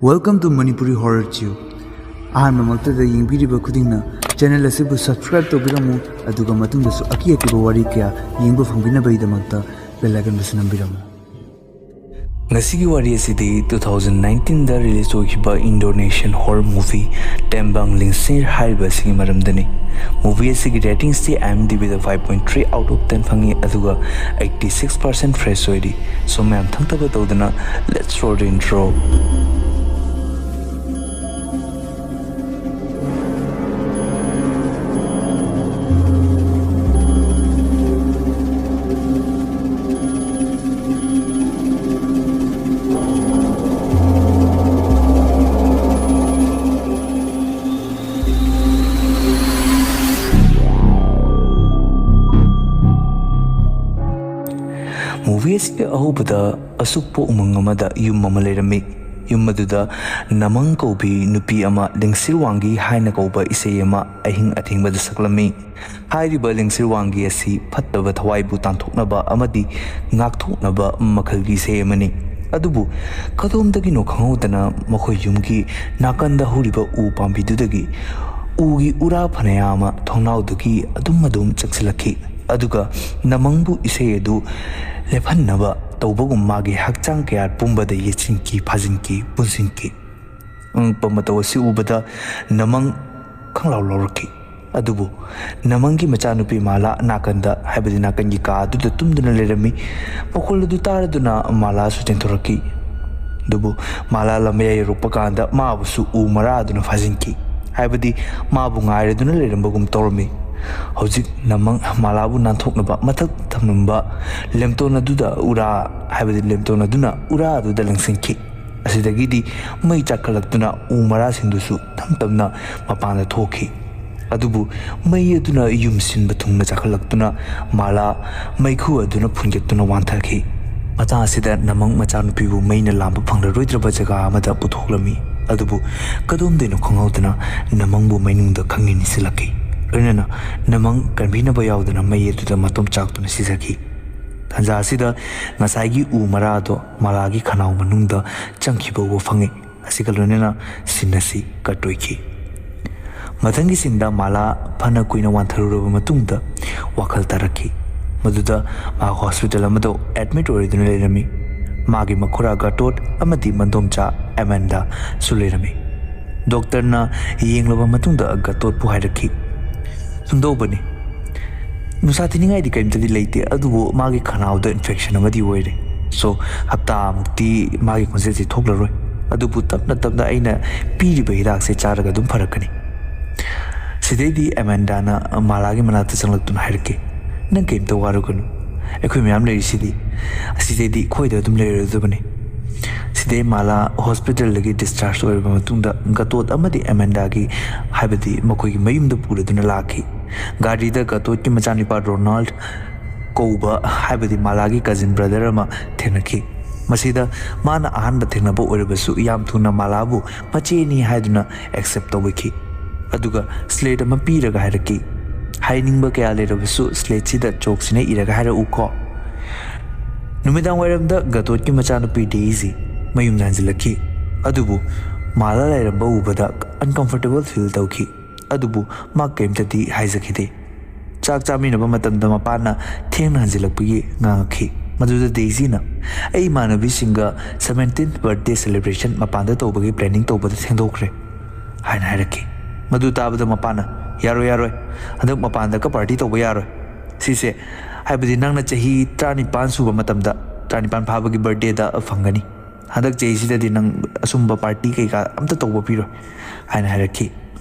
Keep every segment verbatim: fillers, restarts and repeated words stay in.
Welcome to Manipuri Horror Chew. ꯑꯍꯥꯟꯕꯃꯛꯇꯗ ꯌꯦꯡꯕꯤꯔꯤꯕ ꯈꯨꯗꯤꯡꯅ ꯆꯦꯅꯦꯜ ꯑꯁꯤꯕꯨ ꯁꯕꯁꯀ꯭ꯔꯥꯏꯕ ꯇꯧꯕꯤꯔꯝꯃꯨ, ꯑꯗꯨꯒ ꯃꯇꯨꯡꯗꯁꯨ ꯑꯀꯤ ꯑꯀꯤꯕ ꯋꯥꯔꯤ ꯀꯌꯥ ꯌꯦꯡꯕ ꯐꯪꯕꯤꯅꯕꯒꯤꯗꯃꯛꯇ ꯕꯦꯜ ꯑꯥꯏꯀꯟꯕꯨꯁꯨ ꯅꯝꯕꯤꯔꯝꯃꯨ꯫ ꯉꯁꯤꯒꯤ ꯋꯥꯔꯤ ꯑꯁꯤꯗꯤ two thousand nineteenꯗ ꯔꯤꯂꯤꯖ ꯑꯣꯏꯈꯤꯕ ꯏꯟꯗꯣꯅꯦꯁꯤꯌꯟ ꯍꯣꯔꯔ ꯃꯨꯚꯤ ꯇꯦꯝꯕꯥꯡ ꯂꯤꯡꯁꯤꯔ ꯍꯥꯏꯔꯤꯕ ꯑꯁꯤꯒꯤ ꯃꯔꯝꯗꯅꯤ꯫ ꯃꯨꯚꯤ ꯑꯁꯤꯒꯤ ꯔꯦꯇꯤꯡꯁꯇꯤ IMDbꯗ five point three out of ten ꯐꯪꯉꯤ, ꯑꯗꯨꯒ eighty six percent ꯐ꯭ꯔꯦꯁ ꯑꯣꯏꯔꯤ꯫ ꯁꯣꯝ ꯃꯌꯥꯝ ꯊꯪꯊꯕ ꯇꯧꯗꯅ, let's roll the intro꯫ Movie ꯑꯁꯤꯒꯤ ꯑꯍꯧꯕꯗ ꯑꯁꯨꯛꯄ ꯎꯃꯪ ꯑꯃꯗ ꯌꯨꯝ ꯑꯃ ꯂꯩꯔꯝꯃꯤ꯫ ꯌꯨꯝ ꯑꯗꯨꯗ ꯅꯃꯪ ꯀꯧꯕꯤ ꯅꯨꯄꯤ ꯑꯃ, ꯂꯤꯡꯁꯤꯔꯋꯥꯡꯒꯤ ꯍꯥꯏꯅ ꯀꯧꯕ ꯏꯁꯩ ꯑꯃ ꯑꯍꯤꯡ ꯑꯊꯦꯡꯕꯗ ꯁꯛꯂꯝꯃꯤ꯫ ꯍꯥꯏꯔꯤꯕ ꯂꯤꯡꯁꯤꯔꯋꯥꯡꯒꯤ ꯑꯁꯤ ꯐꯠꯇꯕ ꯊꯋꯥꯏꯕꯨ ꯇꯥꯟꯊꯣꯛꯅꯕ ꯑꯃꯗꯤ ꯉꯥꯛꯊꯣꯛꯅꯕ ꯃꯈꯜꯒꯤ ꯏꯁꯩ ꯑꯃꯅꯤ꯫ ꯑꯗꯨꯕꯨ ꯀꯗꯣꯝꯗꯒꯤꯅꯣ ꯈꯪꯍꯧꯗꯅ ꯃꯈꯣꯏ ꯌꯨꯝꯒꯤ ꯅꯥꯀꯟꯗ ꯍꯧꯔꯤꯕ ꯎ ꯄꯥꯝꯕꯤꯗꯨꯗꯒꯤ ꯎꯒꯤ ꯎꯔꯥ ꯐꯅꯌꯥꯝ ꯑꯃ ꯊꯣꯡꯅꯥꯎꯗꯒꯤ ꯑꯗꯨꯝ ꯑꯗꯨꯝ ꯆꯪꯁꯤꯜꯂꯛꯈꯤ꯫ ꯑꯗꯨꯒ ꯅꯃꯪꯕꯨ ꯏꯁꯩ ꯑꯗꯨ ꯂꯦꯞꯍꯟꯅꯕ ꯇꯧꯕꯒꯨꯝ ꯃꯥꯒꯤ ꯍꯛꯆꯥꯡ ꯀꯌꯥꯠ ꯄꯨꯝꯕꯗ ꯌꯦꯠꯁꯤꯟꯈꯤ, ꯐꯥꯖꯤꯟꯈꯤ, ꯄꯨꯟꯁꯤꯟꯈꯤ꯫ ꯑꯉꯛꯄ ꯃꯇꯧ ꯑꯁꯤ ꯎꯕꯗ ꯅꯃꯪ ꯈꯪꯂꯥꯎ ꯂꯥꯎꯔꯛꯈꯤ꯫ ꯑꯗꯨꯕꯨ ꯅꯃꯪꯒꯤ ꯃꯆꯥꯅꯨꯄꯤ ꯃꯥꯂꯥ ꯅꯥꯀꯟꯗ, ꯍꯥꯏꯕꯗꯤ ꯅꯥꯀꯟꯒꯤ ꯀꯥ ꯑꯗꯨꯗ ꯇꯨꯝꯗꯨꯅ ꯂꯩꯔꯝꯃꯤ꯫ ꯃꯈꯣꯜ ꯑꯗꯨ ꯇꯥꯔꯗꯨꯅ ꯃꯥꯂꯥꯁꯨ ꯆꯦꯟꯊꯣꯔꯛꯈꯤ꯫ ꯑꯗꯨꯕꯨ ꯃꯥꯂꯥ ꯂꯝꯌꯥꯏ ꯌꯧꯔꯛꯄ ꯀꯥꯟꯗ ꯃꯥꯕꯨꯁꯨ ꯎ ꯃꯔꯥ ꯑꯗꯨꯅ ꯐꯥꯖꯤꯟꯈꯤ, ꯍꯥꯏꯕꯗꯤ ꯃꯥꯕꯨ ꯉꯥꯏꯔꯗꯨꯅ ꯂꯩꯔꯝꯕꯒꯨꯝ ꯇꯧꯔꯝꯃꯤ꯫ ꯍꯧꯖꯤꯛ ꯅꯃꯪ ꯃꯥꯂꯥꯕꯨ ꯅꯥꯟꯊꯣꯛꯅꯕ ꯃꯊꯛ ꯊꯝꯂꯝꯕ ꯂꯦꯝꯇꯣꯟ ꯑꯗꯨꯗ ꯎꯔꯥ, ꯍꯥꯏꯕꯗꯤ ꯂꯦꯝꯇꯣꯟ ꯑꯗꯨꯅ ꯎꯔꯥ ꯑꯗꯨꯗ ꯂꯪꯁꯤꯟꯈꯤ꯫ ꯑꯁꯤꯗꯒꯤꯗꯤ ꯃꯩ ꯆꯥꯛꯈꯠꯂꯛꯇꯨꯅ ꯎ ꯃꯔꯥꯁꯤꯡꯗꯨꯁꯨ ꯇꯞ ꯇꯞꯅ ꯃꯄꯥꯟꯗ ꯊꯣꯛꯈꯤ꯫ ꯑꯗꯨꯕꯨ ꯃꯩ ꯑꯗꯨꯅ ꯌꯨꯝ ꯁꯤꯟꯕ ꯊꯨꯡꯅ ꯆꯥꯛꯈꯠꯂꯛꯇꯨꯅ ꯃꯥꯂꯥ ꯃꯩꯈꯨ ꯑꯗꯨꯅ ꯐꯨꯟꯒꯠꯇꯨꯅ ꯋꯥꯟꯊꯈꯤ꯫ ꯃꯇꯥꯡ ꯑꯁꯤꯗ ꯅꯃꯪ ꯃꯆꯥꯅꯨꯄꯤꯕꯨ ꯃꯩꯅ ꯂꯥꯝꯕ ꯐꯪꯂꯔꯣꯏꯗ꯭ꯔꯕ ꯖꯒꯥ ꯑꯃꯗ ꯄꯨꯊꯣꯛꯂꯝꯃꯤ꯫ ꯑꯗꯨꯕꯨ ꯀꯗꯣꯝꯗꯩꯅꯣ ꯈꯪꯍꯧꯗꯅ ꯅꯃꯪꯕꯨ ꯃꯩꯅꯨꯡꯗ ꯈꯪꯅꯤꯡ ꯅꯤꯡꯁꯤꯜꯂꯛꯈꯤ꯫ ꯂꯣꯏꯅꯅ ꯅꯃꯪ ꯀꯟꯕꯤꯅꯕ ꯌꯥꯎꯗꯅ ꯃꯩ ꯑꯗꯨꯗ ꯃꯇꯣꯝ ꯆꯥꯛꯇꯨꯅ ꯁꯤꯖꯈꯤ꯫ ꯇꯥꯟꯖꯥ ꯑꯁꯤꯗ ꯉꯁꯥꯏꯒꯤ ꯎ ꯃꯔꯥ ꯑꯗꯣ ꯃꯥꯂꯥꯒꯤ ꯈꯅꯥꯎ ꯃꯅꯨꯡꯗ ꯆꯪꯈꯤꯕ ꯎꯕ ꯐꯪꯉꯤ꯫ ꯁꯤꯒ ꯂꯣꯏꯅꯅ ꯁꯤꯟ ꯑꯁꯤ ꯀꯠ ꯑꯣꯏꯈꯤ꯫ ꯃꯊꯪꯒꯤ ꯁꯤꯟꯗ ꯃꯥꯂꯥ ꯐꯅ ꯀꯨꯏꯅ ꯋꯥꯟꯊꯔꯨꯔꯕ ꯃꯇꯨꯡꯗ ꯋꯥꯈꯜ ꯇꯥꯔꯛꯈꯤ꯫ ꯃꯗꯨꯗ ꯃꯍꯥꯛ ꯍꯣꯁꯄꯤꯇꯥꯜ ꯑꯃꯗ ꯑꯦꯗꯃꯤꯠ ꯑꯣꯏꯔꯗꯨꯅ ꯂꯩꯔꯝꯃꯤ꯫ ꯃꯥꯒꯤ ꯃꯈꯨꯔꯥ ꯒꯇꯣꯠ ꯑꯃꯗꯤ ꯃꯗꯣꯝꯆꯥ ꯑꯦꯃꯥꯟꯗꯥꯁꯨ ꯂꯩꯔꯝꯃꯤ꯫ ꯗꯣꯛꯇꯔꯅ ꯌꯦꯡꯂꯕ ꯃꯇꯨꯡꯗ ꯒꯇꯣꯠꯄꯨ ꯍꯥꯏꯔꯛꯈꯤ, "ꯁꯨꯝꯗꯧꯕꯅꯤ, ꯅꯨꯡꯁꯥ ꯊꯤꯅꯤꯡꯉꯥꯏꯗꯤ ꯀꯔꯤꯝꯇꯗꯤ ꯂꯩꯇꯦ, ꯑꯗꯨꯕꯨ ꯃꯥꯒꯤ ꯈꯅꯥꯎꯗ ꯏꯟꯐꯦꯛꯁꯟ ꯑꯃꯗꯤ ꯑꯣꯏꯔꯦ꯫ ꯁꯣ, ꯍꯞꯇꯥꯃꯨꯛꯇꯤ ꯃꯥꯒꯤ ꯈꯣꯟꯖꯦꯜꯁꯤ ꯊꯣꯛꯂꯔꯣꯏ, ꯑꯗꯨꯕꯨ ꯇꯞꯅ ꯇꯞꯅ ꯑꯩꯅ ꯄꯤꯔꯤꯕ ꯍꯤꯗꯥꯛꯁꯦ ꯆꯥꯔꯒ ꯑꯗꯨꯝ ꯐꯔꯛꯀꯅꯤ"꯫ ꯁꯤꯗꯩꯗꯤ ꯑꯦꯃꯥꯟꯗꯥꯅ ꯃꯥꯂꯥꯒꯤ ꯃꯅꯥꯛꯇ ꯆꯪꯂꯛꯇꯨꯅ ꯍꯥꯏꯔꯛꯈꯤ, "ꯅꯪ ꯀꯔꯤꯝꯇ ꯋꯥꯔꯨꯒꯅꯨ, ꯑꯩꯈꯣꯏ ꯃꯌꯥꯝ ꯂꯩꯔꯤꯁꯤꯗꯤ꯫ ꯑꯁꯤꯗꯩꯗꯤ ꯑꯩꯈꯣꯏꯗ ꯑꯗꯨꯝ ꯂꯩꯔꯗꯕꯅꯤ"꯫ ꯁꯤꯗꯩ ꯃꯥꯂꯥ ꯍꯣꯁꯄꯤꯇꯥꯜꯗꯒꯤ ꯗꯤꯁꯆꯥꯔꯖ ꯑꯣꯏꯔꯕ ꯃꯇꯨꯡꯗ ꯒꯇꯣꯠ ꯑꯃꯗꯤ ꯑꯦꯃꯥꯟꯗꯥꯒꯤ, ꯍꯥꯏꯕꯗꯤ ꯃꯈꯣꯏꯒꯤ ꯃꯌꯨꯝꯗ ꯄꯨꯔꯗꯨꯅ ꯂꯥꯛꯈꯤ꯫ ꯒꯥꯔꯤꯗ ꯒꯇꯣꯠꯀꯤ ꯃꯆꯥꯅꯨꯄꯥ ꯔꯣꯅꯥꯜꯗ ꯀꯧꯕ, ꯍꯥꯏꯕꯗꯤ ꯃꯥꯂꯥꯒꯤ ꯀꯖꯤꯟ ꯕ꯭ꯔꯗꯔ ꯑꯃ ꯊꯦꯡꯅꯈꯤ꯫ ꯃꯁꯤꯗ ꯃꯥꯅ ꯑꯍꯥꯟꯕ ꯊꯦꯡꯅꯕ ꯑꯣꯏꯔꯕꯁꯨ ꯌꯥꯝ ꯊꯨꯅ ꯃꯥꯂꯥꯕꯨ ꯃꯆꯦꯅꯤ ꯍꯥꯏꯗꯨꯅ ꯑꯦꯛꯁꯦꯞ ꯇꯧꯕꯤꯈꯤ꯫ ꯑꯗꯨꯒ ꯁ꯭ꯂꯦꯠ ꯑꯃ ꯄꯤꯔꯒ ꯍꯥꯏꯔꯛꯈꯤ, "ꯍꯥꯏꯅꯤꯡꯕ ꯀꯌꯥ ꯂꯩꯔꯕꯁꯨ ꯁ꯭ꯂꯦꯠꯁꯤꯗ ꯆꯣꯛꯁꯤꯅ ꯏꯔꯒ ꯍꯥꯏꯔꯛꯎꯀꯣ"꯫ ꯅꯨꯃꯤꯗꯥꯡ ꯋꯥꯏꯔꯝꯗ ꯒꯇꯣꯠꯀꯤ ꯃꯆꯥꯅꯨꯄꯤ ꯗꯦꯏꯖꯤ ꯃꯌꯨꯝꯗ ꯍꯟꯖꯤꯜꯂꯛꯈꯤ꯫ ꯑꯗꯨꯕꯨ ꯃꯥꯂꯥ ꯂꯩꯔꯝꯕ ꯎꯕꯗ ꯑꯟꯀꯝꯐꯔꯇꯦꯕꯜ ꯐꯤꯜ ꯇꯧꯈꯤ꯫ ꯑꯗꯨꯕꯨ ꯃꯥ ꯀꯔꯤꯝꯇꯗꯤ ꯍꯥꯏꯖꯈꯤꯗꯦ꯫ ꯆꯥꯛ ꯆꯥꯃꯤꯟꯅꯕ ꯃꯇꯝꯗ ꯃꯄꯥꯅ ꯊꯦꯡꯅ ꯍꯟꯖꯤꯜꯂꯛꯄꯒꯤ ꯉꯥꯡꯉꯛꯈꯤ꯫ ꯃꯗꯨꯗ ꯗꯦꯏꯖꯤꯅ, "ꯑꯩ ꯏꯃꯥꯟꯅꯕꯤꯁꯤꯡꯒ ꯁꯚꯦꯟꯇꯤꯟ ꯕꯔꯊꯗꯦ ꯁꯦꯂꯦꯕ꯭ꯔꯦꯁꯟ ꯃꯄꯥꯟꯗ ꯇꯧꯕꯒꯤ ꯄ꯭ꯂꯥꯅꯤꯡ ꯇꯧꯕꯗ ꯊꯦꯡꯗꯣꯛꯈ꯭ꯔꯦ" ꯍꯥꯏꯅ ꯍꯥꯏꯔꯛꯈꯤ꯫ ꯃꯗꯨ ꯇꯥꯕꯗ ꯃꯄꯥꯅ, "ꯌꯥꯔꯣꯏ, ꯌꯥꯔꯣꯏ, ꯍꯟꯗꯛ ꯃꯄꯥꯟꯗꯀ ꯄꯥꯔꯇꯤ ꯇꯧꯕ ꯌꯥꯔꯣꯏ꯫ ꯁꯤꯁꯦ, ꯍꯥꯏꯕꯗꯤ ꯅꯪꯅ ꯆꯍꯤ ꯇꯔꯥꯅꯤꯄꯥꯟ ꯁꯨꯕ ꯃꯇꯝꯗ, ꯇꯔꯥꯅꯤꯄꯥꯟ ꯐꯥꯕꯒꯤ ꯕꯔꯊꯗꯦꯗ ꯐꯪꯒꯅꯤ꯫ ꯍꯟꯗꯛ ꯆꯍꯤꯁꯤꯗꯗꯤ ꯅꯪ ꯑꯁꯨꯝꯕ ꯄꯥꯔꯇꯤ ꯀꯩꯀꯥ ꯑꯝꯇ ꯇꯧꯕ ꯄꯤꯔꯣꯏ" ꯍꯥꯏꯅ ꯍꯥꯏꯔꯛꯈꯤ꯫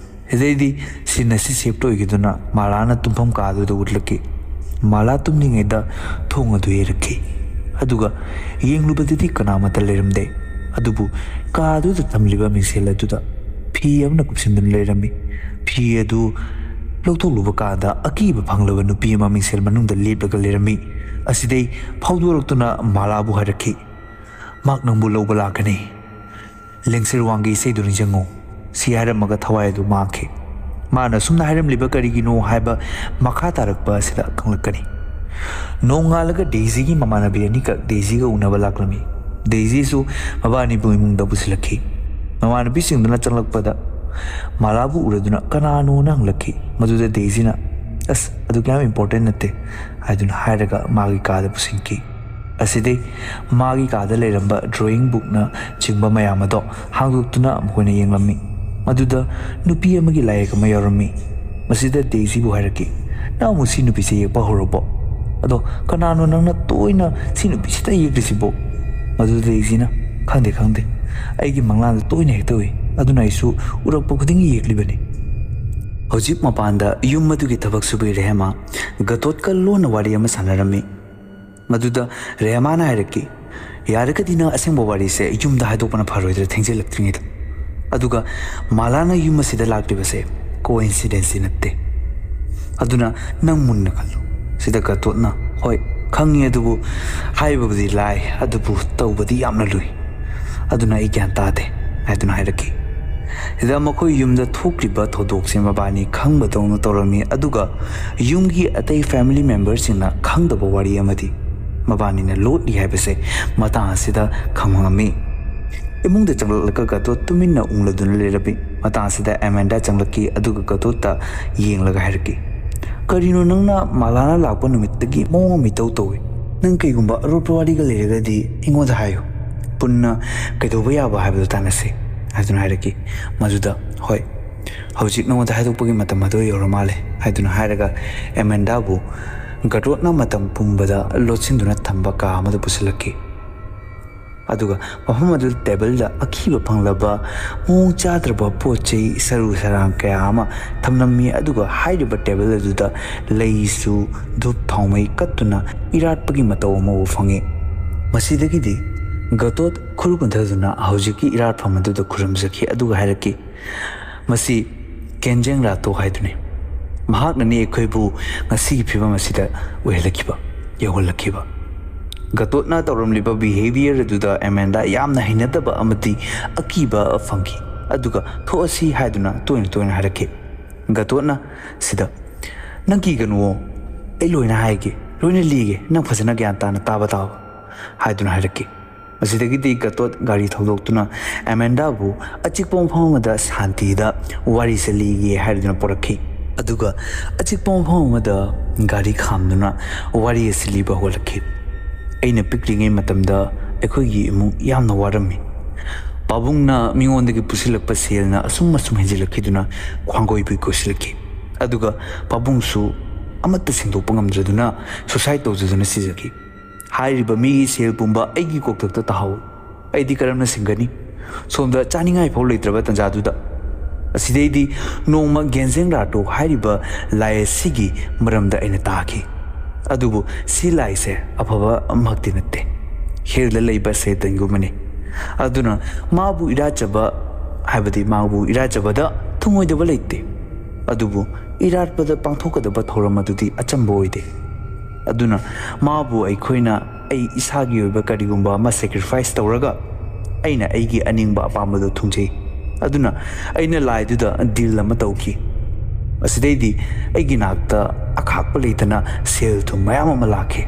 ꯁꯤꯗꯩꯗꯤ ꯁꯤꯟ ꯑꯁꯤ ꯁꯤꯐ ꯑꯣꯏꯈꯤꯗꯨꯅ ꯃꯥꯂꯥꯅ ꯇꯨꯝꯐꯝ ꯀꯥ ꯑꯗꯨꯗ ꯎꯠꯂꯛꯈꯤ꯫ ꯃꯥꯂꯥ ꯇꯨꯝꯂꯤꯉꯩꯗ ꯊꯣꯡ ꯑꯗꯨ ꯌꯩꯔꯛꯈꯤ꯫ ꯑꯗꯨꯒ ꯌꯦꯡꯂꯨꯕꯗꯗꯤ ꯀꯅꯥꯃꯠꯇ ꯂꯩꯔꯝꯗꯦ꯫ ꯑꯗꯨꯕꯨ ꯀꯥ ꯑꯗꯨꯗ ꯊꯝꯂꯤꯕ ꯃꯤꯡꯁꯦꯜ ꯑꯗꯨꯗ ꯐꯤ ꯑꯃꯅ ꯀꯨꯞꯁꯤꯟꯗꯨꯅ ꯂꯩꯔꯝꯃꯤ꯫ ꯐꯤ ꯑꯗꯨ ꯂꯧꯊꯣꯛꯂꯨꯕ ꯀꯥꯟꯗ ꯑꯀꯤꯕ ꯐꯪꯂꯕ ꯅꯨꯄꯤ ꯑꯃ ꯃꯤꯡꯁꯦꯜ ꯃꯅꯨꯡꯗ ꯂꯦꯞꯂꯒ ꯂꯩꯔꯝꯃꯤ꯫ ꯑꯁꯤꯗꯩ ꯐꯥꯎꯗꯣꯔꯛꯇꯨꯅ ꯃꯥꯂꯥꯕꯨ ꯍꯥꯏꯔꯛꯈꯤ, "ꯃꯍꯥꯛ ꯅꯪꯕꯨ ꯂꯧꯕ ꯂꯥꯛꯀꯅꯤ꯫ ꯂꯦꯡꯁꯤꯔꯋꯥꯡꯒꯤ ꯏꯁꯩꯗꯨ ꯅꯤꯡꯁꯤꯡꯉꯨ"꯫ ꯁꯤ ꯍꯥꯏꯔꯝꯃꯒ ꯊꯋꯥꯏ ꯑꯗꯨ ꯃꯥꯡꯈꯤ꯫ ꯃꯥꯅ ꯑꯁꯨꯝꯅ ꯍꯥꯏꯔꯝꯂꯤꯕ ꯀꯔꯤꯒꯤꯅꯣ ꯍꯥꯏꯕ ꯃꯈꯥ ꯇꯥꯔꯛꯄ ꯑꯁꯤꯗ ꯈꯪꯂꯛꯀꯅꯤ꯫ ꯅꯣꯡꯉꯥꯜꯂꯒ ꯗꯦꯏꯖꯤꯒꯤ ꯃꯃꯥꯟꯅꯕꯤ ꯑꯅꯤꯈꯛ ꯗꯦꯏꯖꯤꯒ ꯎꯅꯕ ꯂꯥꯛꯂꯝꯃꯤ꯫ ꯗꯦꯏꯖꯤꯁꯨ ꯃꯕꯥꯅꯤꯕꯨ ꯏꯃꯨꯡꯗ ꯄꯨꯁꯤꯜꯂꯛꯈꯤ꯫ ꯃꯃꯥꯟꯅꯕꯤꯁꯤꯡꯗꯨꯅ ꯆꯪꯂꯛꯄꯗ ꯃꯥꯂꯥꯕꯨ ꯎꯔꯗꯨꯅ ꯀꯅꯥꯅꯣꯅ ꯍꯪꯂꯛꯈꯤ꯫ ꯃꯗꯨꯗ ꯗꯦꯖꯤꯅ, "ꯑꯁ, ꯑꯗꯨ ꯀꯌꯥꯝ ꯏꯝꯄꯣꯔꯇꯦꯟ ꯅꯠꯇꯦ" ꯍꯥꯏꯗꯨꯅ ꯍꯥꯏꯔꯒ ꯃꯥꯒꯤ ꯀꯥꯗ ꯄꯨꯁꯤꯟꯈꯤ꯫ ꯑꯁꯤꯗꯩ ꯃꯥꯒꯤ ꯀꯥꯗ ꯂꯩꯔꯝꯕ ꯗ꯭ꯔꯣꯌꯤꯡ ꯕꯨꯛꯅ ꯆꯤꯡꯕ ꯃꯌꯥꯝ ꯑꯗꯣ ꯍꯥꯡꯗꯣꯛꯇꯨꯅ ꯃꯈꯣꯏꯅ ꯌꯦꯡꯂꯝꯃꯤ꯫ ꯃꯗꯨꯗ ꯅꯨꯄꯤ ꯑꯃꯒꯤ ꯂꯥꯏꯌꯦꯛ ꯑꯃ ꯌꯥꯎꯔꯝꯃꯤ꯫ ꯃꯁꯤꯗ ꯗꯦꯖꯤꯕꯨ ꯍꯥꯏꯔꯛꯈꯤ, "ꯅꯪ ꯑꯃꯨꯛ ꯁꯤ ꯅꯨꯄꯤꯁꯦ ꯌꯦꯛꯄ ꯍꯧꯔꯕꯣ? ꯑꯗꯣ ꯀꯅꯥꯅꯣ ꯅꯪꯅ ꯇꯣꯏꯅ ꯁꯤ ꯅꯨꯄꯤꯁꯤꯗ ꯌꯦꯛꯂꯤꯁꯤꯕꯣ?" ꯃꯗꯨꯗ ꯗꯦꯖꯤꯅ, "ꯈꯪꯗꯦ, ꯈꯪꯗꯦ, ꯑꯩꯒꯤ ꯃꯪꯂꯥꯟꯗ ꯇꯣꯏꯅ ꯍꯦꯛꯇ ꯎꯏ, ꯑꯗꯨꯅ ꯑꯩꯁꯨ ꯎꯔꯛꯄ ꯈꯨꯗꯤꯡꯒꯤ ꯌꯦꯛꯂꯤꯕꯅꯤ"꯫ ꯍꯧꯖꯤꯛ ꯃꯄꯥꯟꯗ ꯌꯨꯝ ꯑꯗꯨꯒꯤ ꯊꯕꯛ ꯁꯨꯕꯤ ꯔꯦꯍꯃꯥ ꯒꯇꯣꯠꯀ ꯂꯣꯟꯅ ꯋꯥꯔꯤ ꯑꯃ ꯁꯥꯟꯅꯔꯝꯃꯤ꯫ ꯃꯗꯨꯗ ꯔꯦꯍꯃꯥꯅ ꯍꯥꯏꯔꯛꯈꯤ, "ꯌꯥꯔꯒꯗꯤ ꯅꯪ ꯑꯁꯦꯡꯕ ꯋꯥꯔꯤꯁꯦ ꯌꯨꯝꯗ ꯍꯥꯏꯗꯣꯛꯄꯅ ꯐꯔꯣꯏꯗ꯭ꯔꯥ, ꯊꯦꯡꯖꯤꯜꯂꯛꯇ꯭ꯔꯤꯉꯩꯗ? ꯑꯗꯨꯒ ꯃꯥꯂꯥꯅ ꯌꯨꯝ ꯑꯁꯤꯗ ꯂꯥꯛꯂꯤꯕꯁꯦ ꯀꯣꯏꯟꯁꯤꯗꯦꯟꯁꯇꯤ ꯅꯠꯇꯦ"꯫ ꯑꯗꯨꯅ ꯅꯪ ꯃꯨꯟꯅ ꯈꯜꯂꯨ꯫ ꯁꯤꯗ ꯒꯇꯣꯠꯅ, "ꯍꯣꯏ, ꯈꯪꯉꯤ, ꯑꯗꯨꯕꯨ ꯍꯥꯏꯕꯕꯨꯗꯤ ꯂꯥꯏ, ꯑꯗꯨꯕꯨ ꯇꯧꯕꯗꯤ ꯌꯥꯝꯅ ꯂꯨꯏ꯫ ꯑꯗꯨꯅ ꯑꯩ ꯒ꯭ꯌꯥꯟ ꯇꯥꯗꯦ" ꯍꯥꯏꯗꯨꯅ ꯍꯥꯏꯔꯛꯈꯤ꯫ ꯁꯤꯗ ꯃꯈꯣꯏ ꯌꯨꯝꯗ ꯊꯣꯛꯂꯤꯕ ꯊꯧꯗꯣꯛꯁꯦ ꯃꯕꯥꯅꯤ ꯈꯪꯕꯗꯧꯅ ꯇꯧꯔꯝꯃꯤ, ꯑꯗꯨꯒ ꯌꯨꯝꯒꯤ ꯑꯇꯩ ꯐꯦꯃꯤꯂꯤ ꯃꯦꯝꯕꯔꯁꯤꯡꯅ ꯈꯪꯗꯕ ꯋꯥꯔꯤ ꯑꯃꯗꯤ ꯃꯕꯥꯅꯤꯅ ꯂꯣꯠꯂꯤ ꯍꯥꯏꯕꯁꯦ ꯃꯇꯥꯡ ꯑꯁꯤꯗ ꯈꯪꯍꯪꯉꯝꯃꯤ꯫ ꯏꯃꯨꯡꯗ ꯆꯪꯂꯛꯂꯒ ꯒꯇꯣꯠ ꯇꯨꯃꯤꯟꯅ ꯎꯪꯂꯗꯨꯅ ꯂꯩꯔꯝꯃꯤ꯫ ꯃꯇꯥꯡ ꯑꯁꯤꯗ ꯑꯦꯃꯦꯟꯗꯥ ꯆꯪꯂꯛꯈꯤ, ꯑꯗꯨꯒ ꯒꯇꯣꯠꯇ ꯌꯦꯡꯂꯒ ꯍꯥꯏꯔꯛꯈꯤ, "ꯀꯔꯤꯅꯣ ꯅꯪꯅ ꯃꯥꯂꯥꯅ ꯂꯥꯛꯄ ꯅꯨꯃꯤꯠꯇꯒꯤ ꯃꯑꯣꯡ ꯑꯃ ꯏꯇꯧ ꯇꯧꯏ? ꯅꯪ ꯀꯩꯒꯨꯝꯕ ꯑꯔꯣꯠꯄ ꯋꯥꯔꯤꯒ ꯂꯩꯔꯒꯗꯤ ꯑꯩꯉꯣꯟꯗ ꯍꯥꯏꯌꯨ꯫ ꯄꯨꯟꯅ ꯀꯩꯗꯧꯕ ꯌꯥꯕ ꯍꯥꯏꯕꯗꯨ ꯇꯥꯟꯅꯁꯤ" ꯍꯥꯏꯗꯨꯅ ꯍꯥꯏꯔꯛꯈꯤ꯫ ꯃꯗꯨꯗ, "ꯍꯣꯏ, ꯍꯧꯖꯤꯛ ꯅꯉꯣꯟꯗ ꯍꯥꯏꯗꯣꯛꯄꯒꯤ ꯃꯇꯝ ꯑꯗꯨ ꯌꯧꯔ ꯃꯥꯜꯂꯦ" ꯍꯥꯏꯗꯨꯅ ꯍꯥꯏꯔꯒ ꯑꯦꯃꯦꯟꯗꯥꯕꯨ ꯒꯇꯣꯠꯅ ꯃꯇꯝ ꯄꯨꯝꯕꯗ ꯂꯣꯠꯁꯤꯟꯗꯨꯅ ꯊꯝꯕ ꯀꯥ ꯑꯃꯗ ꯄꯨꯁꯤꯜꯂꯛꯈꯤ꯫ ꯑꯗꯨꯒ ꯃꯐꯝ ꯑꯗꯨꯗ ꯇꯦꯕꯜꯗ ꯑꯀꯤꯕ ꯐꯪꯂꯕ ꯃꯑꯣꯡ ꯆꯥꯗ꯭ꯔꯕ ꯄꯣꯠ ꯆꯩ ꯁꯔꯨ ꯁꯔꯥꯡ ꯀꯌꯥ ꯑꯃ ꯊꯝꯂꯝꯃꯤ, ꯑꯗꯨꯒ ꯍꯥꯏꯔꯤꯕ ꯇꯦꯕꯜ ꯑꯗꯨꯗ ꯂꯩꯁꯨ ꯙꯨꯞ ꯊꯥꯎꯃꯩ ꯀꯠꯇꯨꯅ ꯏꯔꯥꯠꯄꯒꯤ ꯃꯇꯧ ꯑꯃ ꯎꯕ ꯐꯪꯉꯤ꯫ ꯃꯁꯤꯗꯒꯤꯗꯤ ꯒꯇꯣꯠ ꯈꯨꯔꯨ ꯀꯨꯟꯊꯗꯨꯅ ꯍꯧꯖꯤꯛꯀꯤ ꯏꯔꯥꯠꯐꯝ ꯑꯗꯨꯗ ꯈꯨꯔꯨꯝꯖꯈꯤ, ꯑꯗꯨꯒ ꯍꯥꯏꯔꯛꯈꯤ, "ꯃꯁꯤ ꯀꯦꯟꯖꯦꯡ ꯔꯥꯇꯣ ꯍꯥꯏꯗꯨꯅꯤ꯫ ꯃꯍꯥꯛꯅꯅꯤ ꯑꯩꯈꯣꯏꯕꯨ ꯉꯁꯤꯒꯤ ꯐꯤꯕꯝ ꯑꯁꯤꯗ ꯑꯣꯏꯍꯜꯂꯛꯈꯤꯕ, ꯌꯧꯍꯜꯂꯛꯈꯤꯕ"꯫ ꯒꯇꯣꯠꯅ ꯇꯧꯔꯝꯂꯤꯕ ꯕꯤꯍꯦꯕꯤꯌꯔ ꯑꯗꯨꯗ ꯑꯦꯃꯦꯟꯗꯥ ꯌꯥꯝꯅ ꯍꯩꯅꯗꯕ ꯑꯃꯗꯤ ꯑꯀꯤꯕ ꯐꯪꯈꯤ, ꯑꯗꯨꯒ "ꯊꯣꯛꯑꯁꯤ" ꯍꯥꯏꯗꯨꯅ ꯇꯣꯏꯅ ꯇꯣꯏꯅ ꯍꯥꯏꯔꯛꯈꯤ꯫ ꯒꯇꯣꯠꯅ ꯁꯤꯗ, "ꯅꯪ ꯀꯤꯒꯅꯨꯋꯣ, ꯑꯩ ꯂꯣꯏꯅ ꯍꯥꯏꯒꯦ, ꯂꯣꯏꯅ ꯂꯤꯒꯦ, ꯅꯪ ꯐꯖꯅ ꯒ꯭ꯌꯥꯟ ꯇꯥꯅ ꯇꯥꯕ ꯇꯥꯕ" ꯍꯥꯏꯗꯨꯅ ꯍꯥꯏꯔꯛꯈꯤ꯫ ꯃꯁꯤꯗꯒꯤꯗꯤ ꯒꯇꯣꯠ ꯒꯥꯔꯤ ꯊꯧꯗꯣꯛꯇꯨꯅ ꯑꯦꯃꯦꯟꯗꯥꯕꯨ ꯑꯆꯤꯛꯄ ꯃꯐꯝ ꯑꯃꯗ ꯁꯥꯟꯇꯤꯗ ꯋꯥꯔꯤꯁꯦ ꯂꯤꯒꯦ ꯍꯥꯏꯗꯨꯅ ꯄꯨꯔꯛꯈꯤ꯫ ꯑꯗꯨꯒ ꯑꯆꯤꯛꯄ ꯃꯐꯝ ꯑꯃꯗ ꯒꯥꯔꯤ ꯈꯥꯝꯗꯨꯅ ꯋꯥꯔꯤ ꯑꯁꯤ ꯂꯤꯕ ꯍꯧꯒꯠꯂꯛꯈꯤ꯫ ꯑꯩꯅ ꯄꯤꯛꯂꯤꯉꯩ ꯃꯇꯝꯗ ꯑꯩꯈꯣꯏꯒꯤ ꯏꯃꯨꯡ ꯌꯥꯝꯅ ꯋꯥꯔꯝꯃꯤ꯫ ꯄꯥꯕꯨꯡꯅ ꯃꯤꯉꯣꯟꯗꯒꯤ ꯄꯨꯁꯤꯜꯂꯛꯄ ꯁꯦꯜꯅ ꯑꯁꯨꯝ ꯑꯁꯨꯝ ꯍꯦꯟꯖꯤꯜꯂꯛꯈꯤꯗꯨꯅ ꯈ꯭ꯋꯥꯡꯒꯣꯏ ꯄꯨꯏ ꯀꯣꯏꯁꯤꯜꯂꯛꯈꯤ꯫ ꯑꯗꯨꯒ ꯄꯥꯕꯨꯡꯁꯨ ꯑꯃꯠꯇ ꯁꯦꯡꯗꯣꯛꯄ ꯉꯝꯗ꯭ꯔꯗꯨꯅ ꯁꯨꯁꯥꯏꯠ ꯇꯧꯖꯗꯨꯅ ꯁꯤꯖꯈꯤ꯫ ꯍꯥꯏꯔꯤꯕ ꯃꯤꯒꯤ ꯁꯦꯜ ꯄꯨꯝꯕ ꯑꯩꯒꯤ ꯀꯣꯛꯊꯛꯇ ꯇꯥꯍꯧ꯫ ꯑꯩꯗꯤ ꯀꯔꯝꯅ ꯁꯤꯡꯒꯅꯤ? ꯁꯣꯝꯗ ꯆꯥꯅꯤꯡꯉꯥꯏ ꯐꯥꯎ ꯂꯩꯇ꯭ꯔꯕ ꯇꯥꯟꯖꯥꯗꯨꯗ꯫ ꯑꯁꯤꯗꯩꯗꯤ ꯅꯣꯡꯃ ꯒꯦꯟꯖꯦꯡ ꯔꯥꯇꯣ ꯍꯥꯏꯔꯤꯕ ꯂꯥꯏ ꯑꯁꯤꯒꯤ ꯃꯔꯝꯗ ꯑꯩꯅ ꯇꯥꯈꯤ꯫ ꯑꯗꯨꯕꯨ ꯁꯤ ꯂꯥꯏꯁꯦ ꯑꯐꯕ ꯑꯃꯈꯛꯇꯤ ꯅꯠꯇꯦ꯫ ꯍꯦꯜꯗ ꯂꯩꯕ ꯁꯦꯇꯟꯒꯨꯝꯕꯅꯤ꯫ ꯑꯗꯨꯅ ꯃꯥꯕꯨ ꯏꯔꯥꯠꯆꯕ, ꯍꯥꯏꯕꯗꯤ ꯃꯥꯕꯨ ꯏꯔꯥꯠꯆꯕꯗ ꯊꯨꯡꯉꯣꯏꯗꯕ ꯂꯩꯇꯦ꯫ ꯑꯗꯨꯕꯨ ꯏꯔꯥꯠꯄꯗ ꯄꯥꯡꯊꯣꯛꯀꯗꯕ ꯊꯧꯔꯝ ꯑꯗꯨꯗꯤ ꯑꯆꯝꯕ ꯑꯣꯏꯗꯦ꯫ ꯑꯗꯨꯅ ꯃꯥꯕꯨ ꯑꯩꯈꯣꯏꯅ ꯑꯩ ꯏꯁꯥꯒꯤ ꯑꯣꯏꯕ ꯀꯔꯤꯒꯨꯝꯕ ꯑꯃ ꯁꯦꯀ꯭ꯔꯤꯐꯥꯏꯁ ꯇꯧꯔꯒ ꯑꯩꯅ ꯑꯩꯒꯤ ꯑꯅꯤꯡꯕ ꯑꯄꯥꯝꯕꯗꯨ ꯊꯨꯡꯖꯩ꯫ ꯑꯗꯨꯅ ꯑꯩꯅ ꯂꯥꯏꯗꯨꯗ ꯗꯤꯜ ꯑꯃ ꯇꯧꯈꯤ꯫ ꯑꯁꯤꯗꯩꯗꯤ ꯑꯩꯒꯤ ꯅꯥꯛꯇ ꯑꯈꯥꯛꯄ ꯂꯩꯇꯅ ꯁꯦꯜ ꯊꯨꯝ ꯃꯌꯥꯝ ꯑꯃ ꯂꯥꯛꯈꯤ꯫